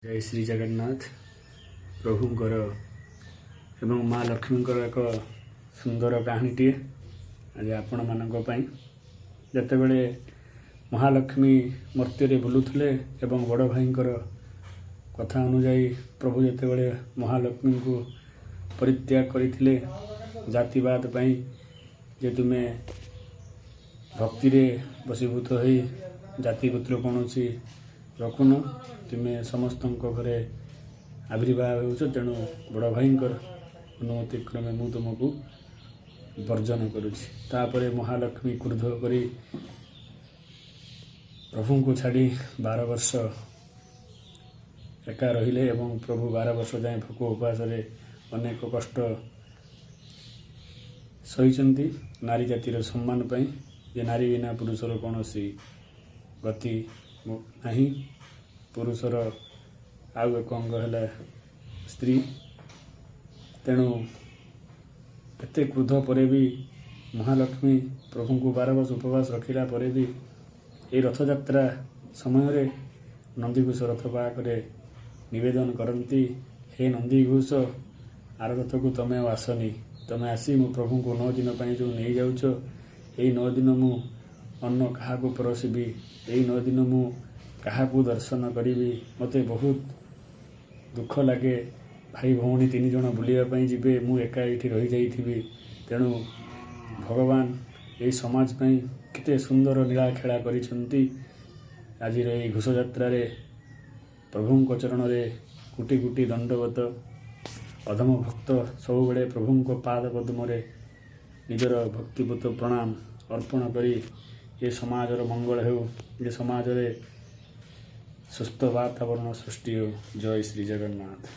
ଜୟ ଶ୍ରୀ ଜଗନ୍ନାଥ। ପ୍ରଭୁଙ୍କର ଏବଂ ମା ଲକ୍ଷ୍ମୀଙ୍କର ଏକ ସୁନ୍ଦର କାହାଣୀଟିଏ ଆଜି ଆପଣମାନଙ୍କ ପାଇଁ। ଯେତେବେଳେ ମହାଲକ୍ଷ୍ମୀ ମର୍ତ୍ତ୍ୟରେ ବୁଲୁଥିଲେ ଏବଂ ବଡ଼ ଭାଇଙ୍କର କଥା ଅନୁଯାୟୀ ପ୍ରଭୁ ଯେତେବେଳେ ମହାଲକ୍ଷ୍ମୀଙ୍କୁ ପରିତ୍ୟାଗ କରିଥିଲେ ଜାତିବାଦ ପାଇଁ, ଯେ ତୁମେ ଭକ୍ତିରେ ବଶୀଭୂତ ହୋଇ ଜାତି ଗୋତ୍ର କୌଣସି ରଖୁନ, ତୁମେ ସମସ୍ତଙ୍କ ଘରେ ଆବିର୍ଭାବ ହେଉଛ, ତେଣୁ ବଡ଼ ଭାଇଙ୍କର ଅନୁମତି କ୍ରମେ ମୁଁ ତୁମକୁ ବର୍ଜନ କରୁଛି। ତାପରେ ମହାଲକ୍ଷ୍ମୀ କ୍ରୋଧ କରି ପ୍ରଭୁଙ୍କୁ ଛାଡ଼ି 12 ବର୍ଷ ଏକା ରହିଲେ ଏବଂ ପ୍ରଭୁ 12 ବର୍ଷ ଯାଏଁ ଭୋକ ଉପାସରେ ଅନେକ କଷ୍ଟ ସହିଛନ୍ତି ନାରୀ ଜାତିର ସମ୍ମାନ ପାଇଁ, ଯେ ନାରୀ ବିନା ପୁରୁଷର କୌଣସି ଗତି ନାହିଁ। ପୁରୁଷର ଆଉ ଏକ ଅଙ୍ଗ ହେଲା ସ୍ତ୍ରୀ। ତେଣୁ ଏତେ କ୍ରୋଧ ପରେ ବି ମହାଲକ୍ଷ୍ମୀ ପ୍ରଭୁଙ୍କୁ 12 ବର୍ଷ ଉପବାସ ରଖିଲା ପରେ ବି ଏହି ରଥଯାତ୍ରା ସମୟରେ ନନ୍ଦିଘୋଷ ରଥ ପାଖରେ ନିବେଦନ କରନ୍ତି, "ହେ ନନ୍ଦିଘୋଷ, ଆର ରଥକୁ ତମେ ଆଉ ଆସନି। ତମେ ଆସି ମୋ ପ୍ରଭୁଙ୍କୁ 9 ଦିନ ପାଇଁ ଯେଉଁ ନେଇଯାଉଛ, ଏଇ 9 ଦିନ ମୁଁ ଅନ୍ନ କାହାକୁ ପରସିବି? ଏଇ 9 ଦିନ ମୁଁ କାହାକୁ ଦର୍ଶନ କରିବି? ମୋତେ ବହୁତ ଦୁଃଖ ଲାଗେ। ଭାଇ ଭଉଣୀ ତିନି ଜଣ ବୁଲିବା ପାଇଁ ଯିବେ, ମୁଁ ଏକା ଏଇଠି ରହିଯାଇଥିବି।" ତେଣୁ ଭଗବାନ ଏହି ସମାଜ ପାଇଁ କେତେ ସୁନ୍ଦର ଲୀଳା ଖେଳା କରିଛନ୍ତି। ଆଜିର ଏହି ଘୋଷଯାତ୍ରାରେ ପ୍ରଭୁଙ୍କ ଚରଣରେ କୋଟି କୋଟି ଦଣ୍ଡବତ। ଅଧମ ଭକ୍ତ ସବୁବେଳେ ପ୍ରଭୁଙ୍କ ପାଦ ପଦ୍ମରେ ନିଜର ଭକ୍ତିପୂତ ପ୍ରଣାମ ଅର୍ପଣ କରି ଏ ସମାଜର ମଙ୍ଗଳ ହେଉ, ଏ ସମାଜରେ ସୁସ୍ଥ ବାତାବରଣ ସୃଷ୍ଟି ହେଉ। ଜୟ ଶ୍ରୀ ଜଗନ୍ନାଥ।